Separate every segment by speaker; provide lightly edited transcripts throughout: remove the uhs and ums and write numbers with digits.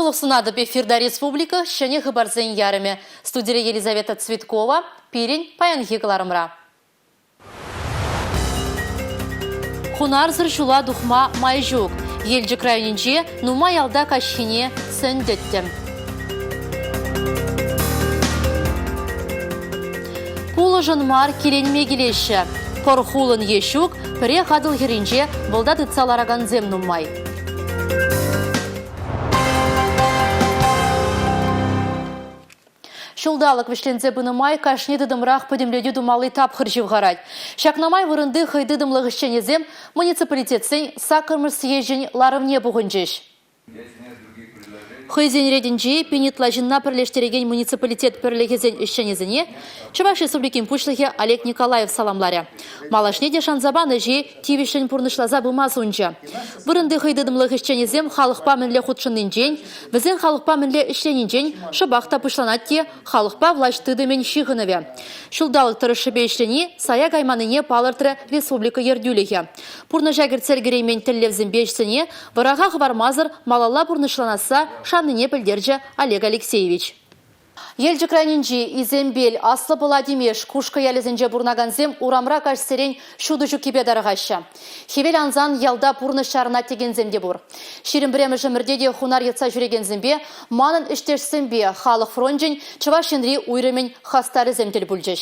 Speaker 1: Сывлӑх сунатӑп эфирта республика ҫӗнӗ хыпарсен ярӑмӗ. Студире Елизавета Цветкова, пирӗн паянхи кӑларӑмра. Хунарсӑр ҫула тухма май ҫук. Елчӗк районӗнче нумай ялта каҫхине сӗн тӗттӗм. Пулӑшӑн мар киленме килеҫҫӗ. Пӑр хулӑн е ҫук, пӗрех Атӑл хӗрринче вӑлта тытса ларакансем нумай. Ҫулталӑк вӗҫленсе пынӑ май кашни тытӑмрах пӗтӗмлетӳ тумалли тапхӑр ҫывхарать. Ҫакна май вырӑнти хӑй тытӑмлӑх ӗҫченӗсем муниципалитетсен саккӑрмӗш съезчӗн ларӑвне пухӑнчӗҫ. Хӑйсен ретӗнчи пин ытла ҫынна пӗрлештерекен муниципалитет пӗрлӗхӗсен ӗҫченӗсене Чӑваш Республикин Пуҫлӑхӗ Олег Николаев саламларӗ. Малашне те шанса панӑ ӗҫе тивӗҫлӗн пурнӑҫласа пыма сунчӗ. Вырӑнти хӑй тытӑмлӑх ӗҫченӗсем халӑхпа мӗнле хутшӑннинчен, вӗсен халӑхпа мӗнле ӗҫленинчен шӑпах та пуҫланать те халӑхпа влаҫ тытӑмӗн ҫыхӑнӑвӗ. Ҫулталӑк тӑрӑшшӗпе ӗҫлени сая кайманнине палӑртрӗ республика ертӳлӗхӗ. Пурнӑҫа кӗртсе ӗлкӗреймен тӗллевсемпе ӗҫсене вӑраха хӑвармасӑр малалла пурнӑҫланасса шаннине пӗлтерчӗ Олег Алексеевич. Елчӗк районӗнчи Исемпел, Аслӑ Пӑла Тимеш, Кушкӑ ялӗсенче пурӑнакансем урамра каҫсерен ҫутӑ ҫуккипе тарӑхаҫҫӗ. Хӗвел ансан ялта пурнӑҫ чарӑнать текенсем те пур. 21-мӗш ӗмӗрте те хунар йӑтса ҫӳрекенсемпе, манӑн ӗҫтешсемпе Халӑх фрончӗн Чӑваш Енри уйрӑмӗн хастарӗсем тӗл пулчӗҫ.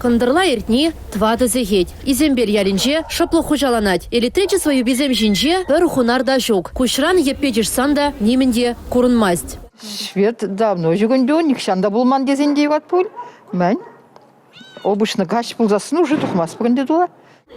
Speaker 1: Кӑнтӑрла иртни, тӑватӑ сехет. Исемпел ялӗнче шӑплӑх хуҫаланать. Электричество юписем ҫинче пӗр хунар та ҫук. Куҫран йӗппе чышсан та нимӗн те курӑнмасть.
Speaker 2: Свет давно ҫук ӗнтӗ, нихҫан та пулман тесен те юрать пуль. Мӗн? Обычно каҫ пулсассӑн уже тухмастпӑр ӗнтӗ тула.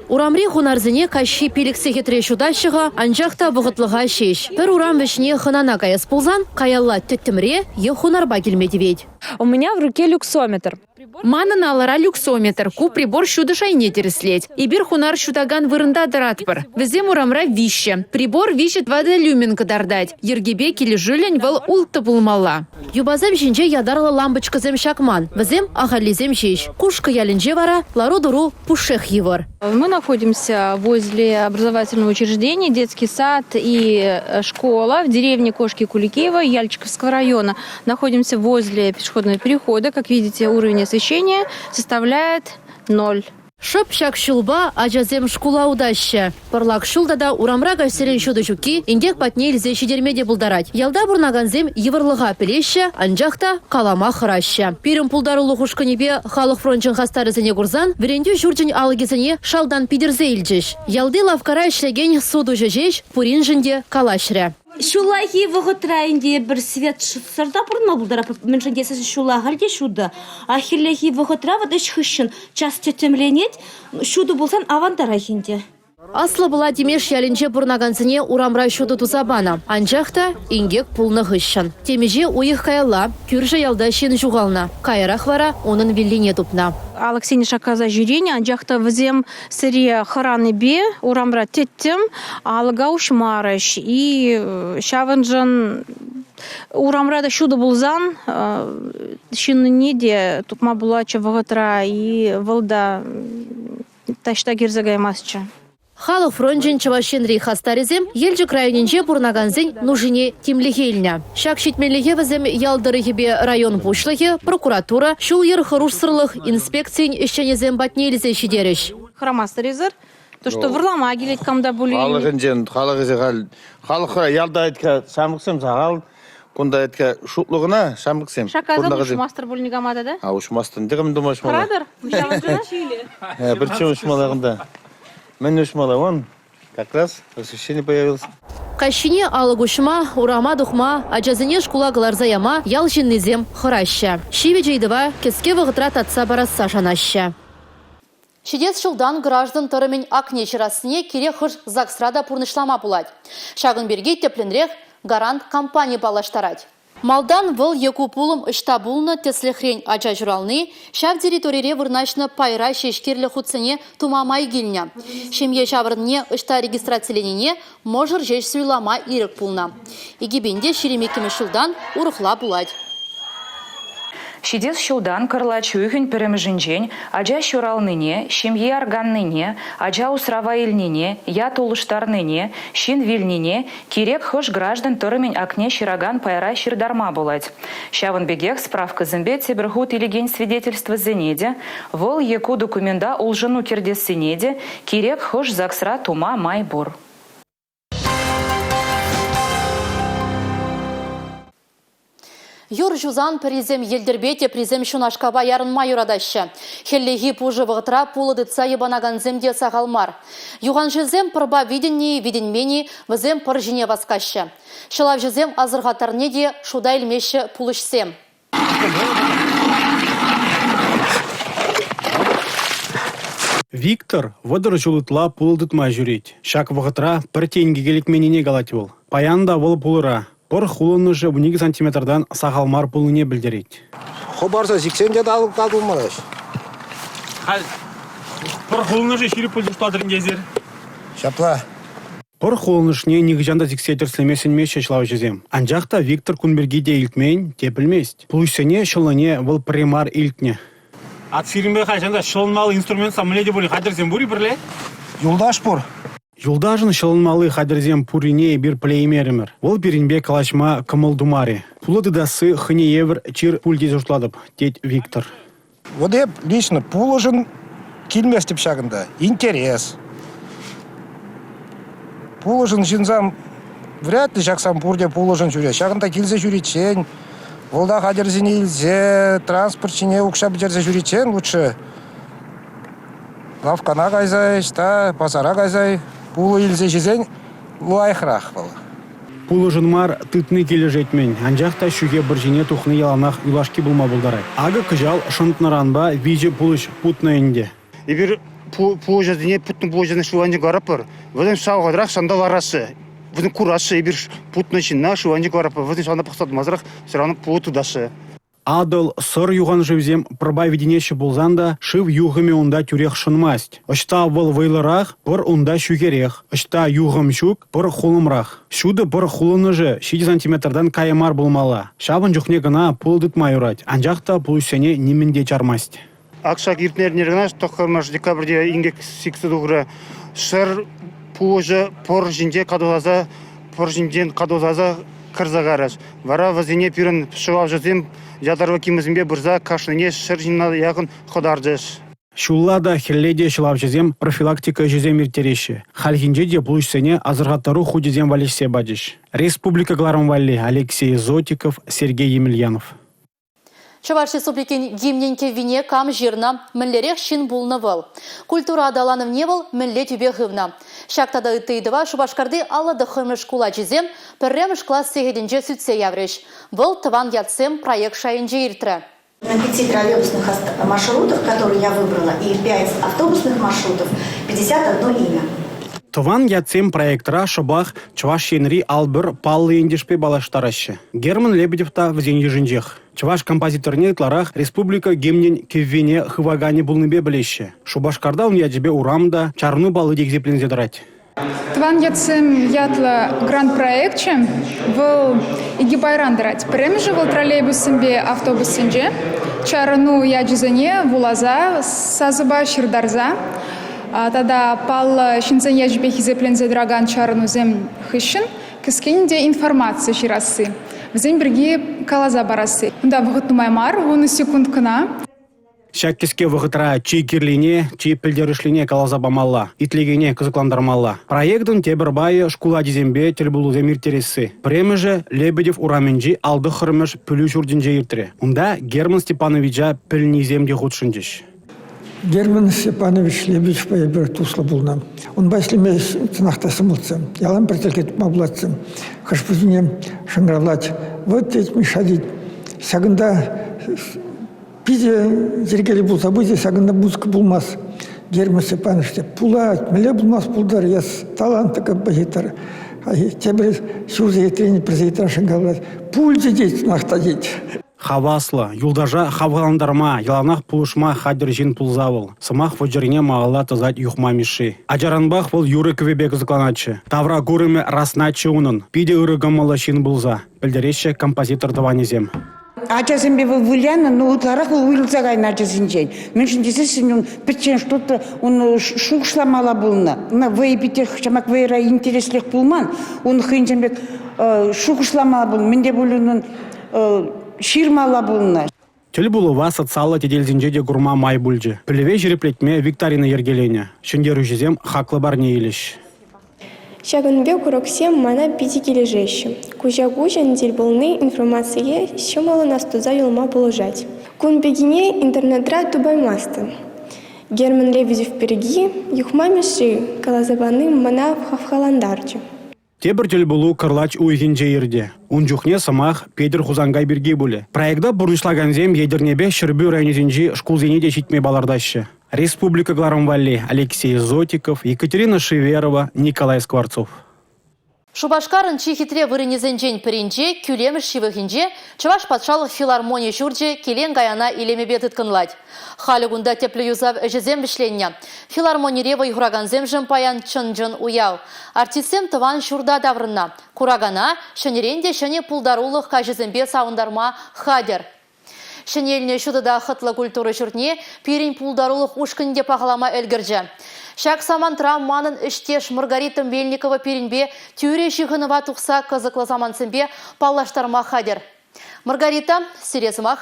Speaker 1: Урамри хунарсене каҫхи пилӗк сехетре ҫутаҫҫӗ-ха, анчах та вӑхӑтлӑха ҫеҫ. Пӗр урам вӗҫне хӑнана каяс пулсан каялла тӗттӗмре е хунарпа килме тивет.
Speaker 3: У меня в руке люксометр.
Speaker 4: Манӑн алӑра люксометр. Ку прибор ҫутӑ шайне тӗрӗслет. Эпир хунар ҫутакан вырӑнта тӑратпӑр. Вӗсем урамра виҫҫӗ. Прибор виҫӗ-тӑватӑ люмен кӑтартать. Йӗркепе килӗшӳллӗн вӑл улттӑ пулмалла.
Speaker 1: Юпасем ҫинче ятарлӑ лампочкӑсем ҫакман. Вӗсем ахальлисем ҫеҫ. Кушкӑ ялӗнче вара лару-тӑру пушшех йывӑр.
Speaker 3: Мы находимся возле образовательного учреждения, детский сад и э, школа в деревне Кошки-Куликеева Яльчиковского района. Находимся возле пешеходного перехода. Как видите, уровень освещения составляет ноль.
Speaker 1: Шӑп ҫак ҫулпа ачасем шкула утаҫҫӗ. Пӑрлак ҫул тата урамра каҫсерен ҫутӑ ҫукки инкек патне илсе ҫитерме те пултарать. Ялта пурӑнакансем йывӑрлӑха пӗлеҫҫӗ, анчах та калама хӑраҫҫӗ. Пирӗн пултарулӑх ушкӑнӗпе халӑх фрончӗн хастарӗсене курсан вӗрентӳ ҫурчӗн алӑкӗсене шалтан питӗрсе илчӗҫ. Ялти лавккара ӗҫлекен сутуҫӑ ҫеҫ пуриншӗн те калаҫрӗ.
Speaker 5: Ҫуллахи вӑхӑтра ӗнтӗ эпир светсӑр та пурӑнма пултаратпӑр, мӗншӗн тесен ҫулла халь те ҫутӑ. А хӗллехи вӑхӑтра вӑт ӗҫ хыҫҫӑн час тӗттӗмленет, ҫутӑ пулсан авантарах ӗнтӗ.
Speaker 1: Аслӑ Пӑла Тимеш ялӗнче пурӑнакансене урамра ҫутӑ туса панӑ. Анчах та инкек пулнӑ хыҫҫӑн темиҫе уйӑх каялла кӳршӗ ялта ҫын ҫухалнӑ. Каярах вара унӑн виллине тупнӑ.
Speaker 3: Алӑксене шаккаса ҫӳренӗ, анчах та вӗсем сӗре хӑранипе урамра тӗттӗм, алӑка уҫмарӗҫ. И ҫавӑншӑн урамра та ҫутӑ пулсан ҫыннине те тупма пулатчӗ вӑхӑтра, и вӑл та таҫта кӗрсе каймастчӗ.
Speaker 1: Халӑх фрончӗн Чӑваш Енри хастарӗсем Елчӗк районӗнче пурӑнакансен нушине тимлӗхе илнӗ. Ҫак ҫитменлӗхе вӗсем ял тӑрӑхӗпе район пуҫлӑхӗ, прокуратура, ҫул-йӗр хӑрушсӑрлӑх инспекцийӗн ӗҫченӗсем патне илсе ҫитерӗҫ.
Speaker 3: Хӑрамастӑр эсир? То, что вӑрлама килет кам та пулин.
Speaker 6: Халӑхӗнчен, халӑхӗ халь халӑхра ялта ҫамрӑксем сахал. Кунта этке шутлӑ кӑна ҫамрӑксем.
Speaker 3: Шаккаса уҫмастӑр пуль никама та, да?
Speaker 6: А уҫмастӑн тӗкӗм тума уҫмалла.
Speaker 3: Хӑратӑр?
Speaker 6: Пӗрче уҫмалла кунта. Мӗн уҫмалла? Вон, как раз освещение появилось.
Speaker 1: Каҫхине алӑк уҫма, урама тухма, ачасене шкула кӑларса яма ял ҫыннисем хӑраҫҫӗ. Ҫивӗч ыйтӑва кӗске вӑхӑтра татса парасса шанаҫҫӗ. Ҫитес ҫултан граждан тӑрӑмӗн акне ҫырассине кирек хӑш ЗАГСра та пурнӑҫлама пулать. Ҫакӑн пирки тӗплӗнрех Гарант компани паллаштарать. Малтан вӑл е ку пулӑм ӑҫта пулнӑ, тӗслӗхрен, ача ҫурални, ҫав территорире вырнаҫнӑ пайра ҫеҫ кирлӗ хутсене тума май килнӗ. Ҫемье ҫаврӑнне ӑҫта регистрациленине мӑшӑр ҫеҫ суйлама ирӗк пулнӑ. 2022 ҫултан урӑхла пулать.
Speaker 7: Ҫитес ҫултан кӑрлач уйӑхӗн пӗрремӗшӗнчен ача ҫуралнине, ҫемье арканнине, ача усрава илнине, ят улӑштарнине, ҫын вилнине кирек хӑш граждан тӑрӑмӗн акне ҫыракан пайра ҫыртарма пулать. Ҫавӑн пекех справкӑсемпе тепӗр хут илекен свидетельствӑсене те, вӑл е ку документа улшӑну кӗртессине те кирек хӑш ЗАГСра тума май пур.
Speaker 1: Юр ҫусан пӗрисем йӗлтӗрпе, теприсем ҫунашкапа ярӑнма юратаҫҫӗ. Хӗллехи пушӑ вӑхӑтра пулӑ тытса йӑпанакансем те сахал мар. Юханшывсем пӑрпа витӗннӗ-и, витӗнмен-и, вӗсем пӑр ҫине васкаҫҫӗ. Ҫӑлавҫӑсем асӑрхаттарни те шута илмеҫҫӗ пулӑҫсем.
Speaker 8: Виктор 30 ҫул ытла пулӑ тытма ҫӳрет. Ҫак вӑхӑтра пӗр тенкӗ те лекменнине калать вӑл. Паян та вӑл пулӑра. Пӑр хулӑнӑшӗ 12 сантиметртан сахал мар пулнине пӗлтерет.
Speaker 9: Хӑпарса сиксен те татӑлмасть.
Speaker 10: Халь пӑр хулӑнӑшӗ ҫирӗп пуль шутлатӑр ӗнтӗ эсир.
Speaker 9: Ҫапла.
Speaker 8: Пӑр хулӑнӑшне нихӑҫан та сиксе тӗрӗслеме сӗнмеҫҫӗ ҫӑлавҫӑсем. Анчах та Виктор кун пирки те илтмен, те пӗлмест. Пулӑҫсене ҫӑлнине вӑл пӗрре мар илтнӗ.
Speaker 10: Ат сирӗнпе хальҫан та ҫӑлӑнмалли инструмент мӗнле те пулин хатӗрсем пур-и пӗрле?
Speaker 9: Юлташ пур.
Speaker 8: Юлташӑн ҫӑлӑнмалли хатӗрсем пуррине эпир пӗлеймерӗмӗр. Вӑл пирӗнпе калаҫма кӑмӑл тумарӗ. Пулӑ тытасси хӑйне евӗр чир пуль тесе шутлатӑп, тет Виктор.
Speaker 9: Вот эп лично пулӑшӑн килместӗп ҫакӑнта. Интерес. Пулӑшӑн ҫынсам вряд ли ҫаксам пурте пулӑшӑн ҫӳре. Ҫакӑнта килсе ҫӳриччен, вӑлта хатӗрсене илсе, транспорт ҫине укҫа пӗтерсе ҫӳриччен лучше лавккана кайса, ӑҫта пасара кайса пулӑ илсе ҫисен лайӑхрах вӑл.
Speaker 8: Пулӑшӑн мар, тытни килӗшет-мӗн. Анчах та ҫӳхе пӑр ҫине тухни яланах юлашки пулма пултарать. Акӑ кӑҫал шӑнтнӑранпа виҫӗ пулӑҫ путнӑ ӗнтӗ.
Speaker 11: Эпир пулӑҫӑсене, путнӑ пулӑҫӑсене шыв айӗнче кӑларатпӑр. Вӗсем ҫав вӑхӑтрах ҫанта лараҫҫӗ. Вӗсем кураҫҫӗ, эпир путнӑ ҫынна шыв айӗнче кӑларатпӑр. Вӗсем ҫавна пӑхса тӑмасӑрах все равно пулӑ тытаҫҫӗ.
Speaker 8: Атӑл, Сӑр юханшывсем пӑрпа витӗнеҫҫӗ пулсан та шыв юхӑмӗ унта тӳрех шӑнмасть. Ӑҫта вӑл вӑйлӑрах, пӑр унта ҫӳхерех, ӑҫта юхӑм ҫук, пӑр хулӑмрах. Ҫутӑ пӑр хулӑнӑшӗ 7 сантиметртан кая мар пулмалла. Ҫавӑн чухне кӑна пулӑ тытма юрать, анчах та пулӑҫсене нимӗн те чармасть.
Speaker 11: Ак ҫак иртнӗ эрнере кӑна 9 декабрьте инкек сиксе тухрӗ. Ҫӗр пулӑҫӑ пӑр ҫинче катӑласа, пӑр ҫинчен катӑласа кӗрсе карӗҫ. Вара вӗсене пирӗн ҫӑлавҫӑсем ятарлӑ кимӗсемпе пырса кашнине ҫӗр ҫынна яхӑн хӑтарчӗҫ.
Speaker 8: Ҫулла та, хӗлле те ҫӑлавҫӑсем профилактика ӗҫӗсем ирттереҫҫӗ. Хальхинче те пулӑҫсене асӑрхаттару хучӗсем валеҫсе пачӗҫ. Республика кӑларӑм валли Алексей Зотиков, Сергей Емельянов.
Speaker 1: Чӑваш Республикин гимнӗн кӗввине кам ҫырнӑ, мӗнлерех ҫын пулнӑ вӑл? Культура аталанӑвне вӑл мӗнле тӳпе хывнӑ? Ҫак тата ытти ыйтӑва Шупашкарти 59-мӗш шкул ачисем пӗрремӗш класс сехетӗнче сӳтсе яврӗҫ. Вӑл «Тӑван ятсем» проект шайӗнче иртрӗ.
Speaker 12: На пяти троллейбусных маршрутах, которые я выбрала, и пять автобусных маршрутов, 51 имя.
Speaker 8: «Тӑван ятсем» проектра шӑпах Чӑваш Енри 51 паллӑ ентешпе паллаштараҫҫӗ. Герман Лебедев та вӗсен йышӗнчех. Чӑваш композиторне ытларах республика гимнӗн кӗввине хываканӗ пулнипе пӗлеҫҫӗ. Шупашкарта ун ячӗпе урам та, чарӑну палли те хисепленсе тӑрать.
Speaker 13: Тӑван ятсем ятлӑ грант проекчӗ вӑл икӗ пайран тӑрать. Пӗрремӗшӗ вӑл троллейбуссемпе автобуссенче чарӑну ячӗсене вуласа, сасӑпа ҫыртарса тата паллӑ ҫынсен ячӗпе хисепленсе тӑракан чарӑнусем хыҫҫӑн кӗскен те информаци ҫырасси, вӗсем пирки каласа парасси. Унта вӑхӑт нумай мар, 10 секунд кӑна.
Speaker 8: Ҫак кӗске вӑхӑтра чи кирлине, чи пӗлтерӗшлине каласа памалла, итлекене кӑсӑклантармалла. Проектӑн тепӗр пайӗ шкул ачисемпе тӗл пулусем ирттересси. Пӗрремӗшӗ Лебедев урамӗнчи 59-мӗш пӗлӳ ҫуртӗнче иртрӗ. Унта Герман Степановича пӗлнисем те хутшӑнчӗҫ.
Speaker 14: Герман Степанович Лебедевпа эпир туслӑ пулнӑ. Унпа ӗҫлеме чӑнах та ҫӑмӑлччӗ. Ялан пӗр чӗлхе тупма пулатчӗ. Хӑш-пӗрсене шӑнкӑравлать. Вот тет Миша тет, ҫакӑнта питӗ йӗркеллӗ пулса пычӗ, ҫакӑнта музыка пулмасть. Герман Степанович тет, пулать, мӗнле пулмасть пултӑр, эс талантлӑ композитор. Тепӗр ҫур сехетрен пӗр сехетрен шӑнкӑравлать. Пулчӗ тет, чӑнах та тет.
Speaker 8: Хаваслӑ, юлташа хавхалантарма, яланах пулӑшма хатӗр ҫын пулса вӑл. Сӑмах вӑчӑрине малалла тӑсать Юхма Мишши. Ачаранпах вӑл юрӑ-кӗвӗпе кӑсӑкланатчӗ. Тавра курӑмӗ расначчӗ унӑн. Питӗ ырӑ кӑмӑллӑ ҫын пулса, пӗлтереҫҫӗ композитор тӑванӗсем.
Speaker 15: Ачасемпе вӑл вылянӑ, но ытларах вӑл уйрӑлса кайнӑ ачасенчен. Мӗншӗн тесессӗн ун пӗччен что-то ун шухӑшламалла пулнӑ. Ӑна вӑйӑ питех ҫамак вӑйӑра интереслех пулман. Ун хӑйӗнчен пек шухӑшламалла пулнӑ, мӗн те пулин ун ҫырмалла пулнӑ.
Speaker 8: Тӗл пулӑва социаллӑ тетелсенче те курма май пулчӗ. Пӗлӗве ҫирӗплетме викторина йӗркеленӗ. Ҫӗнтерӳҫӗсем хаклӑ парне илӗҫ.
Speaker 16: Ҫакӑн пек уроксем мана питӗ килӗшеҫҫӗ. Куҫа-куҫӑн тӗл пулни информацие ҫӑмӑллӑн астуса юлма пулӑшать. Кун пеккине интернетра тупаймастӑн. Герман Лебедев пирки Юхма Мишши каласа пани мана хавхалантарчӗ.
Speaker 8: Тепӗр тӗл пулу кӑрлач уйӑхӗнче иртӗ. Ун чухне сӑмах Петӗр Хусанкай пирки пулӗ. Проекта пурнӑҫлакансем Етӗрнепе Ҫӗрпӳ районӗсенчи шкулсене те ҫитме палӑртаҫҫӗ. Республика кӑларӑм валли Алексей Зотиков, Екатерина Шеверова, Николай Скворцов.
Speaker 1: Шупашкарӑн чи хитре вырӑнӗсенчен пӗринче, Кӳлемӗш ҫывӑхӗнче, Чӑваш патшалӑх филармони ҫурчӗ килен-каяна илемӗпе тыткӑнлать. Халӗ кунта тӗплӗ юсав ӗҫӗсем вӗҫленнӗ. Филармонире вӑй хуракансемшӗн паян чӑн-чӑн уяв. Артистсем тӑван ҫурта таврӑннӑ. Куракана ҫӗнӗрен те ҫӗнӗ пултарулӑх каҫӗсемпе савӑнтарма хатӗр. Ҫӗнелнӗ ҫутӑ та хӑтлӑ культура ҫуртне пирӗн пултарулӑх ушкӑнӗ те пахалама ӗлкӗрчӗ. Ҫак самантра манӑн ӗҫтеш Маргарита Мельникова пирӗнпе тӳрӗ ҫыхӑнӑва тухса кӑсӑклӑ самантсемпе паллаштарма хатӗр. Маргарита, сире сӑмах.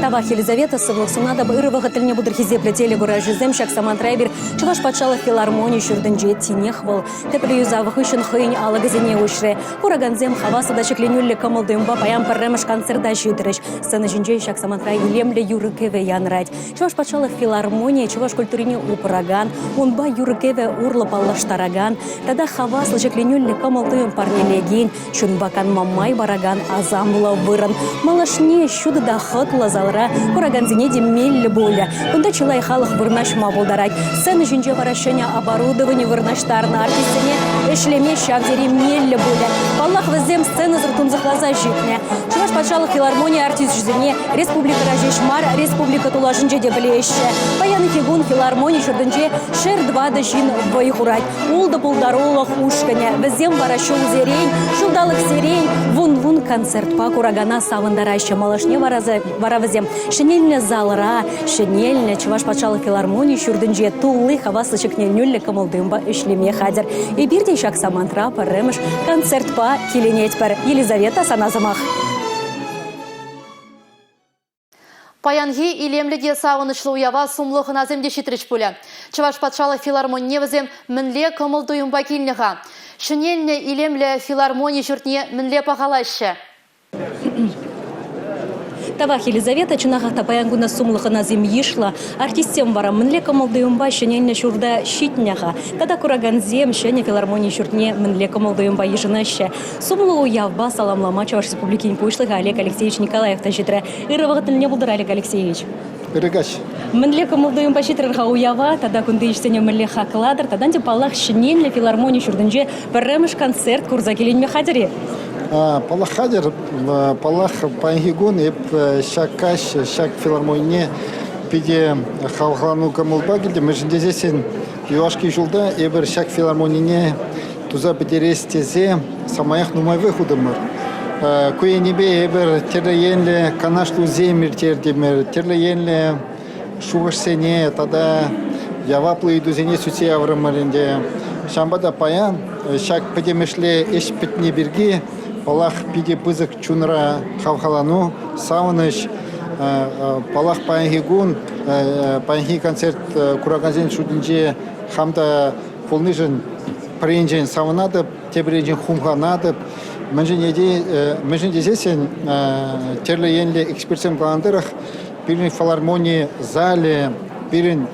Speaker 17: Тавах, Елизавета, сывлӑх сунатӑп. Ырӑ вӑхӑт тӗлне пултӑр хисеплӗ телекуравҫӑсем. Ҫак самантра эпир Чӑваш патшалӑх филармони ҫуртӗнче тинех вӑл тӗплӗ юсав хыҫҫӑн хӑйӗн алӑкӗсене уҫрӗ. Куракансем хаваслӑ та ҫӗкленӳллӗ кӑмӑл-туйӑмпа паян пӗрремӗш концерта ҫитрӗҫ. Сцена ҫинче ҫак самантра илемлӗ юрӑ-кӗвӗ янрать. Чӑваш патшалӑх филармонийӗ чӑваш культурине упракан, унпа юрӑ-кӗвӗ урлӑ паллаштаракан тата хаваслӑ ҫӗкленӳллӗ кӑмӑл-туйӑм парнелекен, чунпа канма май паракан асамлӑ вырӑн. Малашне ҫутӑ та хӑтлӑ залра куракансене те меллӗ пулӗ. Кунта чылай халӑх вырнаҫма пултарать. Сцена ҫинче вара ҫӗнӗ оборудовани вырнаҫтарнӑ артистсене ӗҫлеме ҫав тери меллӗ пулӗ. Паллах, вӗсем сценӑсӑр тунсӑхласа ҫитнӗ. Чӑваш патшалӑх филармони артисчӗсене республикӑра ҫеҫ мар, республика тулашӗнче те пӗлеҫҫӗ. Паянхи кун филармони ҫуртӗнче 104 ҫын вӑй хурать. Ултӑ пултарулӑх ушкӑнӗ. Вӗсем вара ҫулсерен, ҫулталӑксерен вун-вун концертпа куракана савӑнтараҫҫӗ. Малашне вара вӗсем ҫӗнелнӗ залра, ҫӗнелнӗ Чӑваш патшалӑх филармони ҫуртӗнче тулли хаваслӑ ҫӗкленӳллӗ кӑмӑл-туйӑмпа ӗҫлеме хатӗр. Эпир те ҫак самантра пӗрремӗш концертпа киленетпӗр. Елизавета, сана сӑмах.
Speaker 1: Паянхи илемлӗ те савӑнӑҫлӑ уява сумлӑ хӑнасем те ҫитрӗҫ пулӗ. Чӑваш патшалӑх филармонине вӗсем мӗнле кӑмӑл-туйӑмпа килнӗ-ха? Ҫӗнелнӗ илемлӗ филармони ҫуртне мӗнле пахалаҫҫӗ?
Speaker 17: Тавах, Елизавета. Чӑнахах та паян куна сумлӑ хӑнасем йышлӑ. Артистсем вара мӗнле кӑмӑл-туйӑмпа ҫӗнелнӗ ҫурта ҫитнӗ-ха? Тата куракансем ҫӗнӗ филармони ҫуртне мӗнле кӑмӑл-туйӑмпа йышӑнаҫҫӗ? Сумлӑ уявпа саламлама Чӑваш Республикин Пуҫлӑхӗ Олег Алексеевич Николаев та ҫитрӗ. Ырӑ вӑхӑт тӗлне пултӑр, Олег Алексеевич.
Speaker 18: Ырӑ каҫ.
Speaker 17: Мӗнле кӑмӑл-туйӑмпа ҫитрӗр-ха уява тата кунти ӗҫсене мӗнле хаклатӑр? Тата ӗнтӗ, паллах, ҫӗнелнӗ филармони ҫуртӗнче пӗрремӗш концерт курса киленме хатӗр-и?
Speaker 18: Паллах, хатӗр. Паллах, паянхи кун эп ҫак каҫ ҫак филармонине питӗ хавхалану кӑмӑлпа килтӗм. Мӗншӗн тесессӗн юлашки ҫулта эпир ҫак филармонине туса пӗтерес тесе самаях нумай вӑй хутӑмӑр. Ку енӗпе эпир тӗрлӗ енлӗ канашлусем ирттертӗмӗр, тӗрлӗ енлӗ шухӑшсене тата яваплӑ ыйтусене сӳтсе яврӑмӑр ӗнтӗ. Ҫавӑнпа та паян ҫак пӗтӗмӗшле ӗҫ пӗтни пирки, паллах, питӗ пысӑк чунра хавхалану, савӑнӑҫ. Паллах, паянхи кун, паянхи концерт куракансен шутӗнче хам та пулнишӗн пӗр енчен савӑнатӑп, тепӗр енчен хумханатӑп. Мӗншӗн тесессӗн тӗрлӗ енлӗ экспертсем каланӑ тӑрӑх, пирӗн филармони залӗ, пирӗн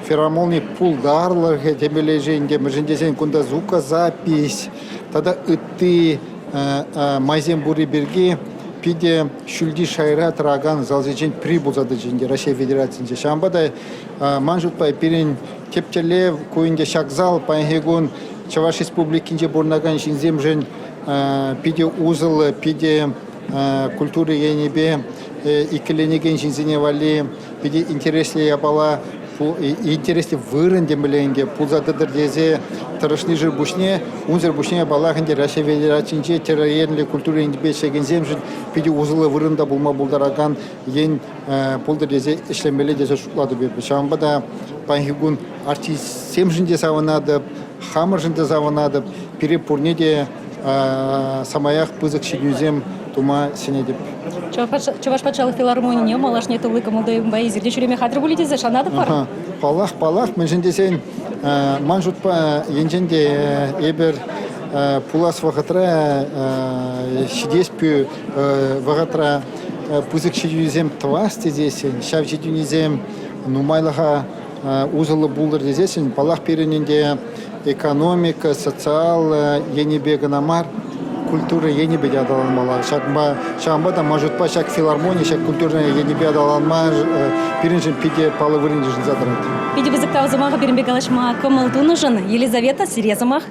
Speaker 18: филармони пултарлӑхӗ темелле-ши ӗнтӗ, мӗншӗн тесен кунта звукозапись тата ытти майсем пурри пирки питӗ ҫӳлти шайра тӑракан залсенчен пӗри пулса тӑчӗ ӗнтӗ Раҫҫей Федерацийӗнче. Ҫавӑнпа та ман шутпа пирӗн Тӗп тӗллев ку ӗнтӗ ҫак зал паянхи кун Чӑваш Республикинче пурӑнакан ҫынсемшӗн питӗ усӑллӑ, питӗ культура енӗпе иккӗленекен ҫынсене валли питӗ интереслӗ япала. интереслӗ вырӑн темелле ӗнтӗ пулса тӑтӑр тесе тӑрӑшнишӗн пуҫне, унсӑр пуҫне, паллах ӗнтӗ, Раҫҫей Федерацийӗнче тӗрлӗ енлӗ культура енӗпе ӗҫлекенсемшӗн питӗ усӑллӑ вырӑн та пулма пултаракан ен пултӑр тесе ӗҫлемелле тесе шутлатӑп эпӗ. Ҫавӑнпа та паянхи кун артистсемшӗн те савӑнатӑп, хамӑршӑн та савӑнатӑп. Пире пурне те самаях пысӑк ҫитӗнӳсем тума сӗнетӗп.
Speaker 17: Чӑваш патшалӑх филармонине малашне тулли кӑмӑл-туйӑмпа эсир те ҫӳреме хатӗр пулӗ тесе шанатӑп.
Speaker 18: Паллах, паллах, мӗншӗн тесен ман шутпа енчен те эпир пулас вӑхӑтра ҫитес вӑхӑтра пысӑк ҫитӗнӳсем тӑвас тесессӗн, ҫав ҫитӗнӳсем нумайлӑха усӑллӑ пултӑр тесессӗн, паллах, пирӗн ӗнтӗ экономика, социаллӑ енӗпе кӑна мар, культура енӗпе те аталанмалла. Ҫакӑнпа, ҫавӑнпа та ман шутпа ҫак филармони, ҫак культура енӗпе аталанма пирӗншӗн питӗ паллӑ вырӑн йышӑнса тӑрать.
Speaker 17: Питӗ пысӑк тав сӑмахӗ пирӗнпе калаҫма кӑмӑл тунӑшӑн. Елизавета, сире сӑмах.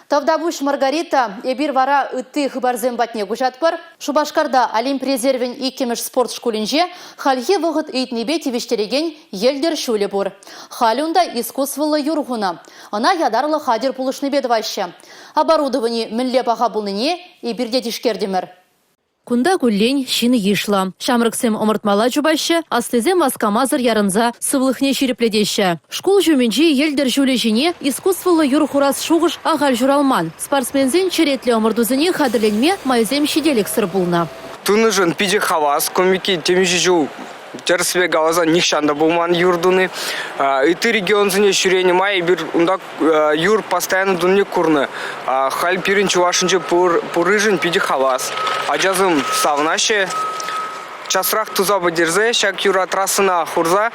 Speaker 1: Тавтапуҫ, Маргарита. Эпир вара ытти хыпарсем патне куҫатпӑр. Шупашкарта Олимп резервӗн иккӗмӗш спорт шкулӗнче хальхи вӑхӑт ыйтнипе тивӗҫтерекен йӗлтӗр ҫулӗ пур. Халӗ унта искусствӑллӑ юр хунӑ. Ӑна ятарлӑ хатӗр пулӑшнипе тӑваҫҫӗ. Оборудовани мӗнле паха пулнине эпир те тишкертӗмӗр. Кунта куллен ҫын йышлӑ. Ҫамрӑксем ӑмӑртмалла чупаҫҫӗ, аслисем васкамасӑр ярӑнса сывлӑхне ҫирӗплетеҫҫӗ. Шкул ҫумӗнчи йӗлтӗр ҫулӗ ҫине искусствӑллӑ юр хурас шухӑш ахаль ҫуралман. Спортсменсен черетлӗ ӑмӑртусене хатӗрленме майсем ҫителӗксӗр пулнӑ.
Speaker 19: Тунӑшӑн питӗ хавас. Кун пекки темиҫе ҫул тӗрӗспе каласан нихҫан та пулман юр туни. Ытти регионсене ҫӳренӗ май эпир унта юр постоянно тунине курнӑ. Халь пирӗн Чӑвашӗнче пурришӗн питӗ хавас. Ачасем савӑнаҫҫӗ. Часрах туса пӗтерсе ҫак юра трассӑна хурса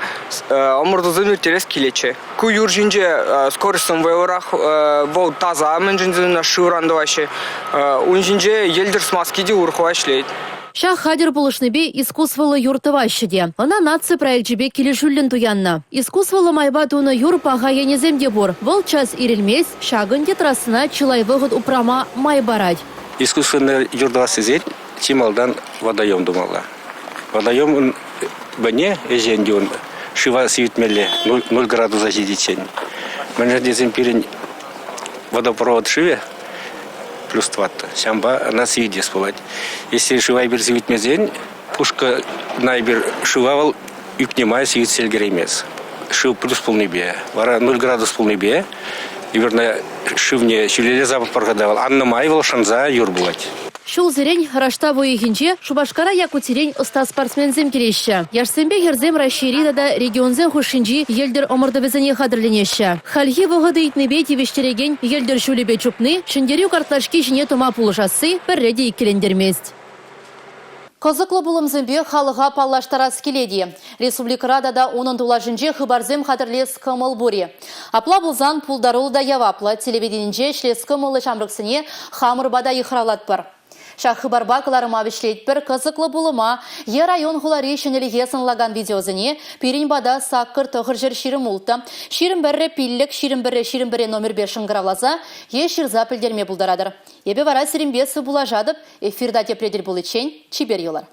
Speaker 19: ӑмӑртусем ирттерес килетчӗ. Ку юр ҫинче скоростьсем вӑйлӑрах, вӑл таса, мӗншӗн тесен шывран тӑваҫҫӗ. Ун ҫинче йӗлтӗр смазки те урӑхла ӗҫлет.
Speaker 1: Ҫак хатӗр пулӑшнипе искусствӑллӑ юр тӑваҫҫӗ те. Ӑна наци проекчӗпе килӗшӳллӗн туяннӑ. Искусствӑллӑ майпа тунӑ юр паха енӗсем те пур. Вӑл час ирӗлмест, ҫакӑ ӗнтӗ трассӑна чылай вӑхӑт упрама май парать.
Speaker 20: Искусственнӑй юр тӑвас тесен чи малтан водоем тумалла. Водоемӑн вӗне ӗҫӗ ӗнтӗ ун шыва сивӗтмелле 0 градуса ҫитиччен. Мӗншӗн тесен пирӗн водопровод шывӗ плюс тӑваттӑ. Ҫавӑнпа ӑна сивӗтес пулать. Если шыва эпир сивӗтмесен, пушкӑна эпир шыва вӑл ӳкнӗ май сивӗтсе ӗлкӗреймест. Шыв плюс пулнипе, вара 0 градус пулнипе эпир ӑна шывне ҫӳлелле сапӑпӑр-ха та вӑл аннӑ май вӑл шӑнса юр пулать.
Speaker 1: Ҫулсерен раштав уйӑхӗнче Шупашкара Якутирен ӑста спортсменсем килеҫҫӗ. Яшсемпе хӗрсем Раҫҫейри тата регионсен хушшинчи йӗлтӗр ӑмӑртӑвӗсене хатӗрленеҫҫӗ. Хальхи вӑхӑт ыйтнипе тивӗҫтерекен йӗлтӗр ҫулӗпе чупни ҫӗнтерӳ картлашки ҫине тӑма пулӑшасси пӗрре те иккӗлентермест. Кӑсӑклӑ пулӑмсемпе халӑха паллаштарас килет-и? Республикӑра тата унӑн тулашӗнче хыпарсем хатӗрлес кӑмӑл пур-и? Апла пулсан пултаруллӑ та яваплӑ телевиденинче ӗҫлес кӑмӑллӑ ҫамрӑксене хамӑр пата йыхравлатпӑр. Ҫак хыпарпа кӑларӑма вӗҫлетпӗр. Кӑсӑклӑ пулӑма е район-хулари ҫӗнӗлӗхе сӑнлакан видеосене пирӗн пата саккӑр тӑхӑрҫӗр 26, 21 пиллӗк, 21 21 номерпе шӑнкӑравласа е ҫырса пӗлтерме пултаратӑр. Эпӗ вара сирӗнпе сывпуллашатӑп. Эфирта тепре тӗл пуличчен чипер юлӑр.